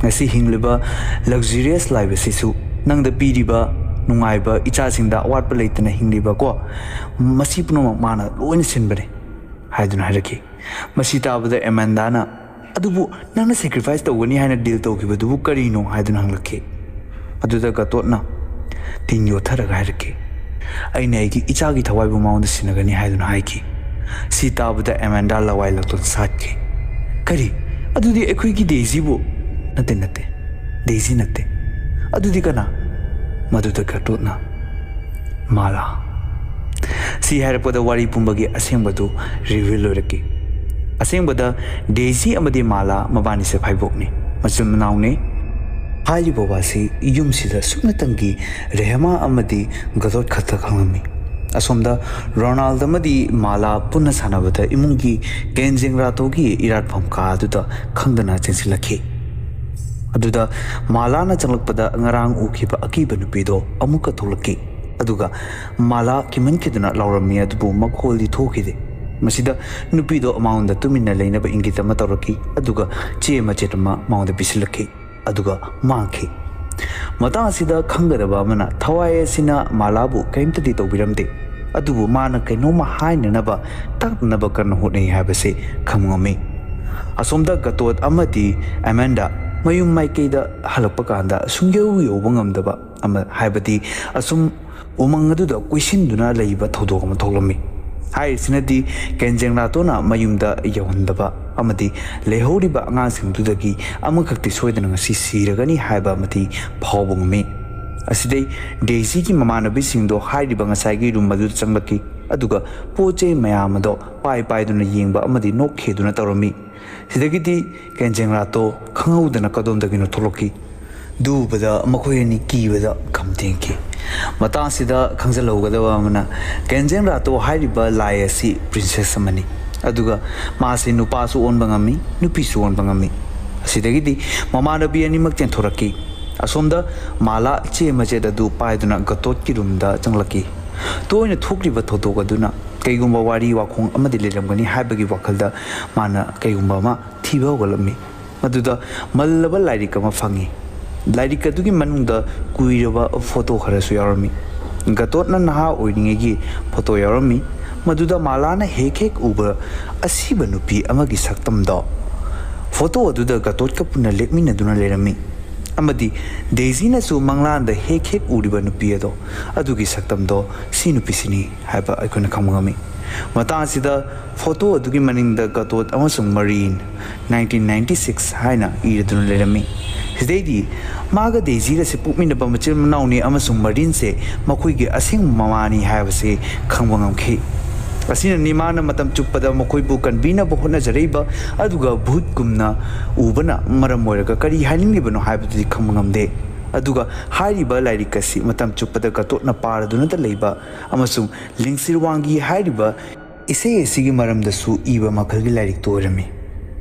ꯉꯁꯤ ꯍꯤꯡꯂꯤꯕ luxurious life ꯑꯁꯤꯁꯨ ꯅꯪꯗ ꯄꯤꯔꯤꯕ ꯅꯨꯡꯉꯥꯏꯕ, ꯏꯆꯥꯁꯤꯡꯗ ꯑꯋꯥꯠꯄ ꯂꯩꯇꯅ ꯍꯤꯡꯂꯤꯕꯀꯣ, ꯃꯁꯤ ꯄꯨꯝꯅꯃꯛ ꯃꯥꯅ ꯂꯣꯏꯅ ꯁꯤꯟꯕꯅꯤ ꯍꯥꯏꯗꯨꯅ ꯍꯥꯏꯔꯛꯈꯤ꯫ ꯃꯁꯤ ꯇꯥꯕꯗ ꯑꯦꯃꯥꯟꯗꯥꯅ, "ꯑꯗꯨꯕꯨ ꯅꯪꯅ ꯁꯦꯀ꯭ꯔꯤꯐꯥꯏꯁ ꯇꯧꯒꯅꯤ ꯍꯥꯏꯅ ꯗꯤꯜ ꯇꯧꯈꯤꯕꯗꯨꯕꯨ ꯀꯔꯤꯅꯣ?" ꯍꯥꯏꯗꯨꯅ ꯍꯪꯂꯛꯈꯤ꯫ ꯑꯗꯨꯗ ꯒꯇꯣꯠꯅ ꯇꯤꯟ ꯌꯣꯠꯊꯔꯒ ꯍꯥꯏꯔꯛꯈꯤ, "ꯑꯩꯅ ꯑꯩꯒꯤ ꯏꯆꯥꯒꯤ ꯊꯋꯥꯏꯕꯨ ꯃꯉꯣꯟꯗ ꯁꯤꯟꯅꯒꯅꯤ" ꯍꯥꯏꯗꯨꯅ ꯍꯥꯏꯈꯤ꯫ ꯁꯤ ꯇꯥꯕꯗ ꯑꯦꯃꯥꯟꯗꯥ ꯂꯋꯥꯏ ꯂꯛꯇꯨꯅ ꯁꯥꯠꯈꯤ꯫ "ꯀꯔꯤ? ꯑꯗꯨꯗꯤ ꯑꯩꯈꯣꯏꯒꯤ ꯗꯦꯖꯤꯕꯨ?" "ꯅꯠꯇꯦ, ꯅꯠꯇꯦ, ꯗꯦꯖꯤ ꯅꯠꯇꯦ꯫ ꯑꯗꯨꯗꯤ ꯀꯅꯥ?" ꯃꯗꯨꯗ ꯒꯇꯣꯠꯅ, "ꯃꯥꯂꯥ꯫" ꯁꯤ ꯍꯥꯏꯔꯛꯄꯗ ꯋꯥꯔꯤ ꯄꯨꯝꯕꯒꯤ ꯑꯁꯦꯡꯕꯗꯨ ꯔꯤꯚꯤꯜ ꯑꯣꯏꯔꯛꯈꯤ꯫ ꯑꯁꯦꯡꯕꯗ ꯗꯦꯖꯤ ꯑꯃꯗꯤ ꯃꯥꯂꯥ ꯃꯕꯥꯅꯤꯁꯦ ꯐꯥꯏꯕꯣꯛꯅꯤ, ꯃꯆꯤꯟ ꯃꯅꯥꯎꯅꯤ꯫ ꯍꯥꯏꯔꯤꯕ ꯋꯥꯁꯤ ꯌꯨꯝꯁꯤꯗ ꯁꯨꯞꯅꯇꯪꯒꯤ ꯔꯦꯍꯃꯥ ꯑꯃꯗꯤ ꯒꯗꯣꯠ ꯈꯛꯇ ꯈꯪꯂꯝꯃꯤ꯫ ꯑꯁꯣꯝꯗ ꯔꯣꯅꯥꯜꯗ ꯑꯃꯗꯤ ꯃꯥꯂꯥ ꯄꯨꯟꯅ ꯁꯥꯟꯅꯕꯗ ꯏꯃꯨꯡꯒꯤ ꯒꯦꯟꯖꯦꯡ ꯔꯥꯇꯣꯒꯤ ꯏꯔꯥꯠꯐꯝ ꯀꯥ ꯑꯗꯨꯗ ꯈꯪꯗꯅ ꯆꯦꯟꯁꯤꯜꯂꯛꯈꯤ꯫ ꯑꯗꯨꯗ ꯃꯥꯂꯥꯅ ꯆꯪꯂꯛꯄꯗ ꯉꯔꯥꯡ ꯎꯈꯤꯕ ꯑꯀꯤꯕ ꯅꯨꯄꯤꯗꯣ ꯑꯃꯨꯛꯀ ꯊꯣꯛꯂꯛꯈꯤ꯫ ꯑꯗꯨꯒ ꯃꯥꯂꯥ ꯀꯤꯃꯟꯈꯤꯗꯨꯅ ꯂꯥꯎꯔꯝꯃꯤ, ꯑꯗꯨꯕꯨ ꯃꯈꯣꯜꯗꯤ ꯊꯣꯛꯈꯤꯗꯦ꯫ ꯃꯁꯤꯗ ꯅꯨꯄꯤꯗꯣ ꯃꯉꯣꯟꯗ ꯇꯨꯃꯤꯟꯅ ꯂꯩꯅꯕ ꯏꯪꯒꯤꯠ ꯑꯃ ꯇꯧꯔꯛꯈꯤ, ꯑꯗꯨꯒ ꯆꯦ ꯃꯆꯦꯠ ꯑꯃ ꯃꯉꯣꯟꯗ ꯄꯤꯁꯤꯜꯂꯛꯈꯤ, ꯑꯗꯨꯒ ꯃꯥꯡꯈꯤ꯫ ꯃꯇꯥꯡ ꯑꯁꯤꯗ ꯈꯪꯒꯗꯕ ꯑꯃꯅ, ꯊꯋꯥꯏ ꯑꯁꯤꯅ ꯃꯥꯂꯥꯕꯨ ꯀꯔꯤꯝꯇꯗꯤ ꯇꯧꯕꯤꯔꯝꯗꯦ, ꯑꯗꯨꯕꯨ ꯃꯥꯅ ꯀꯩꯅꯣꯝꯃ ꯍꯥꯏꯅꯅꯕ, ꯇꯥꯛꯅꯅꯕ ꯀꯟꯅ ꯍꯣꯠꯅꯩ ꯍꯥꯏꯕꯁꯤ ꯈꯪꯕ ꯉꯝꯃꯤ꯫ ꯑꯁꯣꯝꯗ ꯒꯇꯣꯠ ꯑꯃꯗꯤ ꯑꯦꯃꯦꯟꯗꯥ ꯃꯌꯨꯝ ꯃꯥꯏꯀꯩꯗ ꯍꯜꯂꯛꯄ ꯀꯥꯟꯗ ꯁꯨꯡꯌꯧ ꯌꯧꯕ ꯉꯝꯗꯕ ꯑꯃ, ꯍꯥꯏꯕꯗꯤ ꯑꯁꯨꯝ ꯎꯃꯪ ꯑꯗꯨꯗ ꯀꯣꯏꯁꯤꯟꯗꯨꯅ ꯂꯩꯕ ꯊꯧꯗꯣꯛ ꯑꯃ ꯊꯣꯛꯂꯝꯃꯤ꯫ ꯍꯥꯏꯔꯤꯁꯤꯅꯗꯤ ꯀꯦꯟꯖꯦꯡ ꯔꯥꯇꯣꯅ ꯃꯌꯨꯝꯗ ꯌꯧꯍꯟꯗꯕ ꯑꯃꯗꯤ ꯂꯩꯍꯧꯔꯤꯕ ꯑꯉꯥꯡꯁꯤꯡꯗꯨꯗꯒꯤ ꯑꯃꯈꯛꯇꯤ ꯁꯣꯏꯗꯅ ꯉꯁꯤ ꯁꯤꯔꯒꯅꯤ ꯍꯥꯏꯕ ꯑꯃꯗꯤ ꯐꯥꯎꯕ ꯉꯝꯃꯤ꯫ ꯑꯁꯤꯗꯩ ꯗꯦꯖꯤꯒꯤ ꯃꯃꯥꯟꯅꯕꯤꯁꯤꯡꯗꯣ ꯍꯥꯏꯔꯤꯕ ꯉꯁꯥꯏꯒꯤ ꯔꯨꯝ ꯑꯗꯨꯗ ꯆꯪꯂꯛꯈꯤ, ꯑꯗꯨꯒ ꯄꯣꯠ ꯆꯩ ꯃꯌꯥꯝ ꯑꯗꯣ ꯄꯥꯏ ꯄꯥꯏꯗꯨꯅ ꯌꯦꯡꯕ ꯑꯃꯗꯤ ꯅꯣꯛꯈꯤꯗꯨꯅ ꯇꯧꯔꯝꯃꯤ꯫ ꯁꯤꯗꯒꯤꯗꯤ ꯀꯦꯟꯖꯦꯡ ꯔꯥꯇꯣ ꯈꯪꯍꯧꯗꯅ ꯀꯗꯣꯝꯗꯒꯤꯅꯣ ꯊꯣꯛꯂꯛꯈꯤ꯫ ꯑꯗꯨ ꯎꯕꯗ ꯃꯈꯣꯏ ꯑꯅꯤ ꯀꯤꯕꯗ ꯈꯝ ꯊꯦꯡꯈꯤ꯫ ꯃꯇꯥꯡꯁꯤꯗ ꯈꯪꯖꯤꯜꯍꯧꯒꯗꯕ ꯑꯃꯅ, ꯀꯦꯟꯖꯦꯡ ꯔꯥꯇꯣ ꯍꯥꯏꯔꯤꯕ ꯂꯥꯏ ꯑꯁꯤ ꯄ꯭ꯔꯤꯟꯁꯦꯁ ꯑꯃꯅꯤ, ꯑꯗꯨꯒ ꯃꯥꯁꯤ ꯅꯨꯄꯥꯁꯨ ꯑꯣꯟꯕ ꯉꯝꯃꯤ, ꯅꯨꯄꯤꯁꯨ ꯑꯣꯟꯕ ꯉꯝꯃꯤ꯫ ꯑꯁꯤꯗꯒꯤꯗꯤ ꯃꯃꯥꯟꯅꯕꯤ ꯑꯅꯤꯃꯛ ꯆꯦꯟꯊꯣꯔꯛꯈꯤ꯫ ꯑꯁꯣꯝꯗ ꯃꯥꯂꯥ ꯆꯦ ꯃꯆꯦꯠ ꯑꯗꯨ ꯄꯥꯏꯗꯨꯅ ꯒꯇꯣꯠꯀꯤ ꯔꯨꯝꯗ ꯆꯪꯂꯛꯈꯤ꯫ ꯇꯣꯏꯅ ꯊꯣꯛꯂꯤꯕ ꯊꯧꯗꯣꯛ ꯑꯗꯨꯅ ꯀꯩꯒꯨꯝꯕ ꯋꯥꯔꯤ ꯋꯥꯈꯣꯡ ꯑꯃꯗꯤ ꯂꯩꯔꯝꯒꯅꯤ ꯍꯥꯏꯕꯒꯤ ꯋꯥꯈꯜꯗ ꯃꯥꯅ ꯀꯩꯒꯨꯝꯕ ꯑꯃ ꯊꯤꯕ ꯍꯧꯒꯠꯂꯝꯃꯤ꯫ ꯃꯗꯨꯗ ꯃꯜꯂꯕ ꯂꯥꯏꯔꯤꯛ ꯑꯃ ꯐꯪꯉꯤ꯫ ꯂꯥꯏꯔꯤꯛ ꯑꯗꯨꯒꯤ ꯃꯅꯨꯡꯗ ꯀꯨꯏꯔꯕ ꯐꯣꯇꯣ ꯈꯔꯁꯨ ꯌꯥꯎꯔꯝꯃꯤ꯫ ꯒꯇꯣꯠꯅ ꯅꯍꯥ ꯑꯣꯏꯔꯤꯉꯩꯒꯤ ꯐꯣꯇꯣ ꯌꯥꯎꯔꯝꯃꯤ, ꯃꯗꯨꯗ ꯃꯥꯂꯥꯅ ꯍꯦꯛ ꯍꯦꯛ ꯎꯕ ꯑꯁꯤꯕ ꯅꯨꯄꯤ ꯑꯃꯒꯤ ꯁꯛꯇꯝꯗꯣ ꯐꯣꯇꯣ ꯑꯗꯨꯗ ꯒꯇꯣꯠꯀ ꯄꯨꯟꯅ ꯂꯦꯞꯃꯤꯟꯅꯗꯨꯅ ꯂꯩꯔꯝꯃꯤ꯫ ꯑꯃꯗꯤ ꯗꯦꯖꯤꯅꯁꯨ ꯃꯪꯂꯥꯟꯗ ꯍꯦꯛ ꯍꯦꯛ ꯎꯔꯤꯕ ꯅꯨꯄꯤ ꯑꯗꯣ, ꯑꯗꯨꯒꯤ ꯁꯛꯇꯝꯗꯣ ꯁꯤ ꯅꯨꯄꯤꯁꯤꯅꯤ ꯍꯥꯏꯕ ꯑꯩꯈꯣꯏꯅ ꯈꯪꯕ ꯉꯝꯃꯤ꯫ ꯃꯇꯥꯡ ꯑꯁꯤꯗ ꯐꯣꯇꯣ ꯑꯗꯨꯒꯤ ꯃꯅꯤꯡꯗ ꯒꯇꯣꯠ ꯑꯃꯁꯨꯡ ꯃꯔꯤꯟ nineteen ninety six ꯍꯥꯏꯅ ꯏꯔꯗꯨꯅ ꯂꯩꯔꯝꯃꯤ꯫ ꯁꯤꯗꯩꯗꯤ ꯃꯥꯒ ꯗꯦꯖꯤꯒꯁꯦ ꯄꯣꯛꯃꯤꯟꯅꯕ ꯃꯆꯤꯟ ꯃꯅꯥꯎꯅꯤ ꯑꯃꯁꯨꯡ ꯃꯔꯤꯟꯁꯦ ꯃꯈꯣꯏꯒꯤ ꯑꯁꯦꯡꯕ ꯃꯃꯥꯅꯤ ꯍꯥꯏꯕꯁꯤ ꯈꯪꯕ ꯉꯝꯈꯤ꯫ ꯑꯁꯤꯅꯅꯤ ꯃꯥꯅ ꯃꯇꯝ ꯆꯨꯞꯄꯗ ꯃꯈꯣꯏꯕꯨ ꯀꯟꯕꯤꯅꯕ ꯍꯣꯠꯅꯖꯔꯛꯏꯕ, ꯑꯗꯨꯒ ꯚꯨꯠꯀꯨꯝꯅ ꯎꯕꯅ ꯃꯔꯝ ꯑꯣꯏꯔꯒ ꯀꯔꯤ ꯍꯥꯏꯅꯤꯡꯂꯤꯕꯅꯣ ꯍꯥꯏꯕꯗꯨꯗꯤ ꯈꯪꯕ ꯉꯝꯗꯦ꯫ ꯑꯗꯨꯒ ꯍꯥꯏꯔꯤꯕ ꯂꯥꯏꯔꯤꯛ ꯑꯁꯤ ꯃꯇꯝ ꯆꯨꯞꯄꯗ ꯒꯇꯣꯠꯅ ꯄꯥꯔꯗꯨꯅꯇ ꯂꯩꯕ ꯑꯃꯁꯨꯡ ꯂꯤꯡꯁꯤꯔꯋꯥꯡꯒꯤ ꯍꯥꯏꯔꯤꯕ ꯏꯁꯩ ꯑꯁꯤꯒꯤ ꯃꯔꯝꯗꯁꯨ ꯏꯕ ꯃꯈꯜꯒꯤ ꯂꯥꯏꯔꯤꯛꯇꯨ ꯑꯣꯏꯔꯝꯃꯤ꯫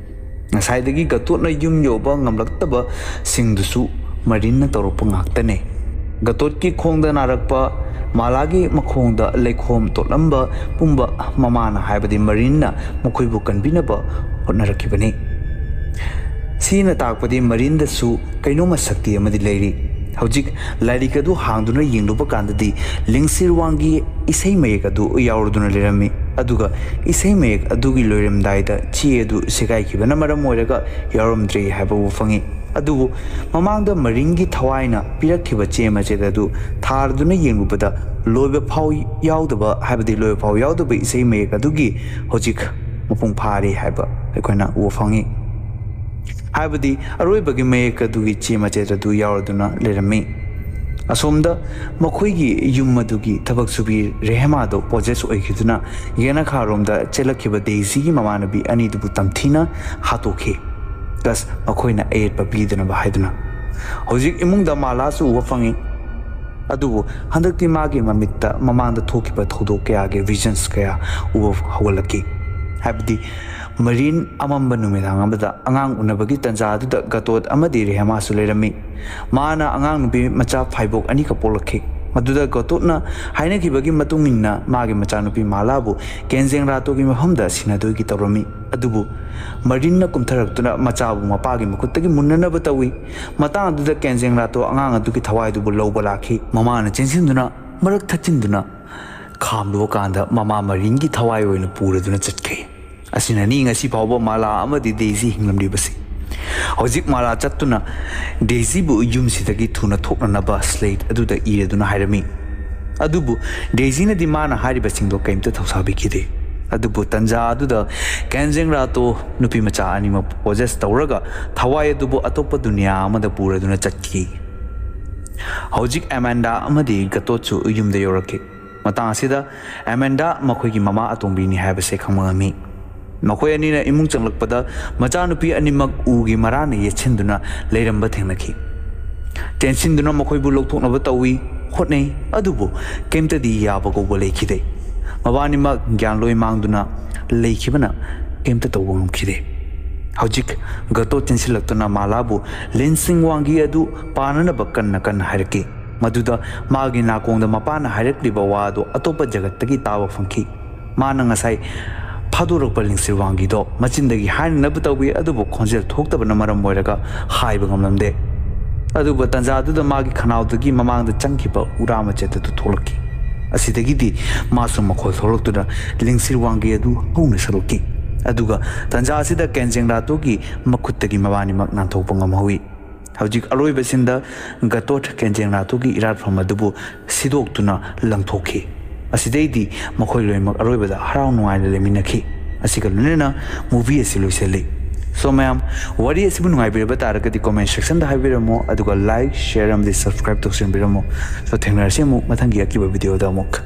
ꯉꯁꯥꯏꯗꯒꯤ ꯒꯇꯣꯠꯅ ꯌꯨꯝ ꯌꯧꯕ ꯉꯝꯂꯛꯇꯕꯁꯤꯡꯗꯨꯁꯨ ꯃꯔꯤꯟꯅ ꯇꯧꯔꯛꯄ ꯉꯥꯛꯇꯅꯦ꯫ ꯒꯇꯣꯠꯀꯤ ꯈꯣꯡꯗ ꯅꯥꯔꯛꯄ, ꯃꯥꯂꯥꯒꯤ ꯃꯈꯣꯡꯗ ꯂꯩꯈꯣꯝ ꯇꯣꯠꯂꯝꯕ ꯄꯨꯝꯕ ꯃꯃꯥꯅ ꯍꯥꯏꯕꯗꯤ ꯃꯔꯤꯟꯅ ꯃꯈꯣꯏꯕꯨ ꯀꯟꯕꯤꯅꯕ ꯍꯣꯠꯅꯔꯛꯈꯤꯕꯅꯤ꯫ ꯁꯤꯅ ꯇꯥꯛꯄꯗꯤ ꯃꯔꯤꯟꯗꯁꯨ ꯀꯩꯅꯣꯝꯃ ꯁꯛꯇꯤ ꯑꯃꯗꯤ ꯂꯩꯔꯤ꯫ ꯍꯧꯖꯤꯛ ꯂꯥꯏꯔꯤꯛ ꯑꯗꯨ ꯍꯥꯡꯗꯨꯅ ꯌꯦꯡꯂꯨꯕ ꯀꯥꯟꯗꯗꯤ ꯂꯤꯡꯁꯤꯔꯋꯥꯡꯒꯤ ꯏꯁꯩ ꯃꯌꯦꯛ ꯑꯗꯨ ꯌꯥꯎꯔꯗꯨꯅ ꯂꯩꯔꯝꯃꯤ, ꯑꯗꯨꯒ ꯏꯁꯩ ꯃꯌꯦꯛ ꯑꯗꯨꯒꯤ ꯂꯣꯏꯔꯝꯗꯥꯏꯗ ꯆꯦ ꯑꯗꯨ ꯁꯦꯒꯥꯏꯈꯤꯕꯅ ꯃꯔꯝ ꯑꯣꯏꯔꯒ ꯌꯥꯎꯔꯝꯗ꯭ꯔꯦ ꯍꯥꯏꯕ ꯎꯕ ꯐꯪꯉꯤ꯫ ꯑꯗꯨꯕꯨ ꯃꯃꯥꯡꯗ ꯃꯔꯤꯟꯒꯤ ꯊꯋꯥꯏꯅ ꯄꯤꯔꯛꯈꯤꯕ ꯆꯦ ꯃꯆꯦꯠ ꯑꯗꯨ ꯊꯥꯔꯗꯨꯅ ꯌꯦꯡꯂꯨꯕꯗ ꯂꯣꯏꯕ ꯐꯥꯎ ꯌꯥꯎꯗꯕ, ꯍꯥꯏꯕꯗꯤ ꯂꯣꯏꯕ ꯐꯥꯎ ꯌꯥꯎꯗꯕ ꯏꯁꯩ ꯃꯌꯦꯛ ꯑꯗꯨꯒꯤ ꯍꯧꯖꯤꯛ ꯃꯄꯨꯡ ꯐꯥꯔꯦ ꯍꯥꯏꯕ ꯑꯩꯈꯣꯏꯅ ꯎꯕ ꯐꯪꯉꯤ꯫ ꯍꯥꯏꯕꯗꯤ ꯑꯔꯣꯏꯕꯒꯤ ꯃꯌꯦꯛ ꯑꯗꯨꯒꯤ ꯆꯦ ꯃꯆꯦꯠ ꯑꯗꯨ ꯌꯥꯎꯔꯗꯨꯅ ꯂꯩꯔꯝꯃꯤ꯫ ꯑꯁꯣꯝꯗ ꯃꯈꯣꯏꯒꯤ ꯌꯨꯝ ꯑꯗꯨꯒꯤ ꯊꯕꯛ ꯁꯨꯕꯤ ꯔꯦꯍꯃꯥꯗꯣ possess ꯑꯣꯏꯈꯤꯗꯨꯅ ꯌꯦꯅꯈꯥꯔꯣꯝꯗ ꯆꯦꯜꯂꯛꯈꯤꯕ ꯗꯦꯖꯤꯒꯤ ꯃꯃꯥꯟꯅꯕꯤ ꯑꯅꯤꯗꯨꯕꯨ ꯇꯝꯊꯤꯅ ꯍꯥꯠꯇꯣꯛꯈꯤ꯫ Plus ꯃꯈꯣꯏꯅ ꯑꯌꯦꯠꯄ ꯄꯤꯗꯅꯕ ꯍꯥꯏꯗꯨꯅ꯫ ꯍꯧꯖꯤꯛ ꯏꯃꯨꯡꯗ ꯃꯥꯂꯥꯁꯨ ꯎꯕ ꯐꯪꯉꯤ꯫ ꯑꯗꯨꯕꯨ ꯍꯟꯗꯛꯇꯤ ꯃꯥꯒꯤ ꯃꯃꯤꯠꯇ ꯃꯃꯥꯡꯗ ꯊꯣꯛꯈꯤꯕ ꯊꯧꯗꯣꯛ ꯀꯌꯥꯒꯤ visions ꯀꯌꯥ ꯎꯕ ꯍꯧꯒꯠꯂꯛꯈꯤ꯫ ꯍꯥꯏꯕꯗꯤ ꯃꯔꯤꯟ ꯑꯃꯝꯕ ꯅꯨꯃꯤꯗꯥꯡ ꯑꯃꯗ ꯑꯉꯥꯡ ꯎꯅꯕꯒꯤ ꯇꯟꯖꯥ ꯑꯗꯨꯗ ꯒꯇꯣꯠ ꯑꯃꯗꯤ ꯔꯦꯍꯃꯥꯁꯨ ꯂꯩꯔꯝꯃꯤ꯫ ꯃꯥꯅ ꯑꯉꯥꯡ ꯅꯨꯄꯤ ꯃꯆꯥ ꯐꯥꯏꯕꯣꯛ ꯑꯅꯤꯈꯛ ꯄꯣꯛꯂꯛꯈꯤ꯫ ꯃꯗꯨꯗ ꯒꯇꯣꯠꯅ ꯍꯥꯏꯅꯈꯤꯕꯒꯤ ꯃꯇꯨꯡ ꯏꯟꯅ ꯃꯥꯒꯤ ꯃꯆꯥꯅꯨꯄꯤ ꯃꯥꯂꯥꯕꯨ ꯀꯦꯟꯖꯦꯡ ꯔꯥꯇꯣꯒꯤ ꯃꯐꯝꯗ ꯁꯤꯟꯅꯗꯣꯏꯒꯤ ꯇꯧꯔꯝꯃꯤ꯫ ꯑꯗꯨꯕꯨ ꯃꯔꯤꯟꯅ ꯀꯨꯝꯊꯔꯛꯇꯨꯅ ꯃꯆꯥꯕꯨ ꯃꯄꯥꯒꯤ ꯃꯈꯨꯠꯇꯒꯤ ꯃꯨꯟꯅꯅꯕ ꯇꯧꯏ꯫ ꯃꯇꯥꯡ ꯑꯗꯨꯗ ꯀꯦꯟꯖꯦꯡ ꯔꯥꯇꯣ ꯑꯉꯥꯡ ꯑꯗꯨꯒꯤ ꯊꯋꯥꯏꯗꯨꯕꯨ ꯂꯧꯕ ꯂꯥꯛꯈꯤ꯫ ꯃꯃꯥꯅ ꯆꯦꯟꯁꯤꯟꯗꯨꯅ ꯃꯔꯛ ꯊꯠꯆꯤꯟꯗꯨꯅ ꯈꯥꯝꯂꯨꯕ ꯀꯥꯟꯗ ꯃꯃꯥ ꯃꯔꯤꯟꯒꯤ ꯊꯋꯥꯏ ꯑꯣꯏꯅ ꯄꯨꯔꯗꯨꯅ ꯆꯠꯈꯤ꯫ ꯑꯁꯤꯅꯅꯤ ꯉꯁꯤ ꯐꯥꯎꯕ ꯃꯥꯂꯥ ꯑꯃꯗꯤ ꯗꯦꯖꯤ ꯍꯤꯡꯂꯝꯂꯤꯕꯁꯤ꯫ ꯍꯧꯖꯤꯛ ꯃꯥꯂꯥ ꯆꯠꯇꯨꯅ ꯗꯦꯖꯤꯕꯨ ꯌꯨꯝꯁꯤꯗꯒꯤ ꯊꯨꯅ ꯊꯣꯛꯅꯅꯕ slate ꯑꯗꯨꯗ ꯏꯔꯗꯨꯅ ꯍꯥꯏꯔꯝꯃꯤ꯫ ꯑꯗꯨꯕꯨ ꯗꯦꯖꯤꯅꯗꯤ ꯃꯥꯅ ꯍꯥꯏꯔꯤꯕꯁꯤꯡꯗꯣ ꯀꯔꯤꯝꯇ ꯊꯧꯁꯥꯕꯤꯈꯤꯗꯦ꯫ ꯑꯗꯨꯕꯨ ꯇꯟꯖꯥ ꯑꯗꯨꯗ ꯀꯦꯟꯖꯦꯡ ꯔꯥꯇꯣ ꯅꯨꯄꯤ ꯃꯆꯥ ꯑꯅꯤꯃꯛ possess ꯇꯧꯔꯒ ꯊꯋꯥꯏ ꯑꯗꯨꯕꯨ ꯑꯇꯣꯞꯄ ꯗꯨꯅꯤꯌꯥ ꯑꯃꯗ ꯄꯨꯔꯗꯨꯅ ꯆꯠꯈꯤ꯫ ꯍꯧꯖꯤꯛ ꯑꯦꯃꯥꯟꯗꯥ ꯑꯃꯗꯤ ꯒꯇꯣꯠꯁꯨ ꯌꯨꯝꯗ ꯌꯧꯔꯛꯈꯤ꯫ ꯃꯇꯥꯡ ꯑꯁꯤꯗ ꯑꯦꯃꯥꯟꯗꯥ ꯃꯈꯣꯏꯒꯤ ꯃꯃꯥ ꯑꯇꯣꯝꯕꯤꯅꯤ ꯍꯥꯏꯕꯁꯦ ꯈꯪꯕ ꯉꯝꯃꯤ꯫ ꯃꯈꯣꯏ ꯑꯅꯤꯅ ꯏꯃꯨꯡ ꯆꯪꯂꯛꯄꯗ ꯃꯆꯥꯅꯨꯄꯤ ꯑꯅꯤꯃꯛ ꯎꯒꯤ ꯃꯔꯥꯅ ꯌꯦꯠꯁꯤꯟꯗꯨꯅ ꯂꯩꯔꯝꯕ ꯊꯦꯡꯅꯈꯤ꯫ ꯆꯦꯟꯁꯤꯟꯗꯨꯅ ꯃꯈꯣꯏꯕꯨ ꯂꯧꯊꯣꯛꯅꯕ ꯇꯧꯏ, ꯍꯣꯠꯅꯩ, ꯑꯗꯨꯕꯨ ꯀꯩꯝꯇꯗꯤ ꯌꯥꯕ ꯀꯧꯕ ꯂꯩꯈꯤꯗꯦ꯫ ꯃꯕꯥꯅꯤꯃꯛ ꯒ꯭ꯌꯥꯟ ꯂꯣꯏ ꯃꯥꯡꯗꯨꯅ ꯂꯩꯈꯤꯕꯅ ꯀꯩꯝꯇ ꯇꯧꯕ ꯉꯝꯈꯤꯗꯦ꯫ ꯍꯧꯖꯤꯛ ꯒꯇꯣ ꯆꯦꯟꯁꯤꯜꯂꯛꯇꯨꯅ ꯃꯥꯂꯥꯕꯨ ꯂꯤꯟꯁꯤꯡ ꯋꯥꯡꯒꯤ ꯑꯗꯨ ꯄꯥꯅꯅꯕ ꯀꯟꯅ ꯀꯟꯅ ꯍꯥꯏꯔꯛꯈꯤ꯫ ꯃꯗꯨꯗ ꯃꯥꯒꯤ ꯅꯥꯀꯣꯡꯗ ꯃꯄꯥꯅ ꯍꯥꯏꯔꯛꯂꯤꯕ ꯋꯥ ꯑꯗꯨ ꯑꯇꯣꯞꯄ ꯖꯒꯠꯇꯒꯤ ꯇꯥꯕ ꯐꯪꯈꯤ꯫ ꯃꯥꯅ ꯉꯁꯥꯏ ꯊꯥꯗꯣꯔꯛꯄ ꯂꯤꯡꯁꯤꯔ ꯋꯥꯡꯒꯤꯗꯣ ꯃꯆꯤꯟꯗꯒꯤ ꯍꯥꯏꯅꯅꯕ ꯇꯧꯏ, ꯑꯗꯨꯕꯨ ꯈꯣꯟꯖꯦꯜ ꯊꯣꯛꯇꯕꯅ ꯃꯔꯝ ꯑꯣꯏꯔꯒ ꯍꯥꯏꯕ ꯉꯝꯂꯝꯗꯦ꯫ ꯑꯗꯨꯕꯨ ꯇꯥꯟꯖꯥꯗꯨꯗ ꯃꯥꯒꯤ ꯈꯅꯥꯎꯗꯒꯤ ꯃꯃꯥꯡꯗ ꯆꯪꯈꯤꯕ ꯎꯔꯥ ꯃꯆꯦꯠ ꯑꯗꯨ ꯊꯣꯛꯂꯛꯈꯤ꯫ ꯑꯁꯤꯗꯒꯤꯗꯤ ꯃꯥꯁꯨ ꯃꯈꯣꯜ ꯊꯣꯛꯂꯛꯇꯨꯅ ꯂꯤꯡꯁꯤꯔ ꯋꯥꯡꯒꯤ ꯑꯗꯨ ꯍꯧꯅ ꯁꯠꯂꯛꯈꯤ꯫ ꯑꯗꯨꯒ ꯇꯥꯟꯖꯥ ꯑꯁꯤꯗ ꯀꯦꯟꯖꯦꯡ ꯔꯥꯇꯣꯒꯤ ꯃꯈꯨꯠꯇꯒꯤ ꯃꯕꯥꯅꯤꯃꯛ ꯅꯥꯟꯊꯣꯛꯄ ꯉꯝꯍꯧꯏ꯫ ꯍꯧꯖꯤꯛ ꯑꯔꯣꯏꯕ ꯁꯤꯟꯗ ꯒꯇꯣꯠ ꯀꯦꯟꯖꯦꯡ ꯔꯥꯇꯣꯒꯤ ꯏꯔꯥꯠꯐꯝ ꯑꯗꯨꯕꯨ ꯁꯤꯗꯣꯛꯇꯨꯅ ꯂꯪꯊꯣꯛꯈꯤ꯫ ꯑꯁꯤꯗꯩꯗꯤ ꯃꯈꯣꯏ ꯂꯣꯏꯅꯃꯛ ꯑꯔꯣꯏꯕꯗ ꯍꯔꯥꯎ ꯅꯨꯡꯉꯥꯏꯅ ꯂꯩꯃꯤꯟꯅꯈꯤ꯫ ꯑꯁꯤꯒ ꯂꯣꯏꯅꯅ movie ꯑꯁꯤ ꯂꯣꯏꯁꯤꯜꯂꯤ꯫ So ꯃꯌꯥꯝ, ꯋꯥꯔꯤ ꯑꯁꯤꯕꯨ ꯅꯨꯡꯉꯥꯏꯕꯤꯔꯕ ꯇꯥꯔꯒꯗꯤ comment sectionꯗ ꯍꯥꯏꯕꯤꯔꯝꯃꯣ, ꯑꯗꯨꯒ like, share ꯑꯃꯗꯤ subscribe ꯇꯧꯁꯤꯟꯕꯤꯔꯝꯃꯣ꯫ So ꯊꯦꯡꯅꯔꯁꯤ ꯑꯃꯨꯛ ꯃꯊꯪꯒꯤ ꯑꯀꯤꯕ videoꯗ ꯑꯃꯨꯛ꯫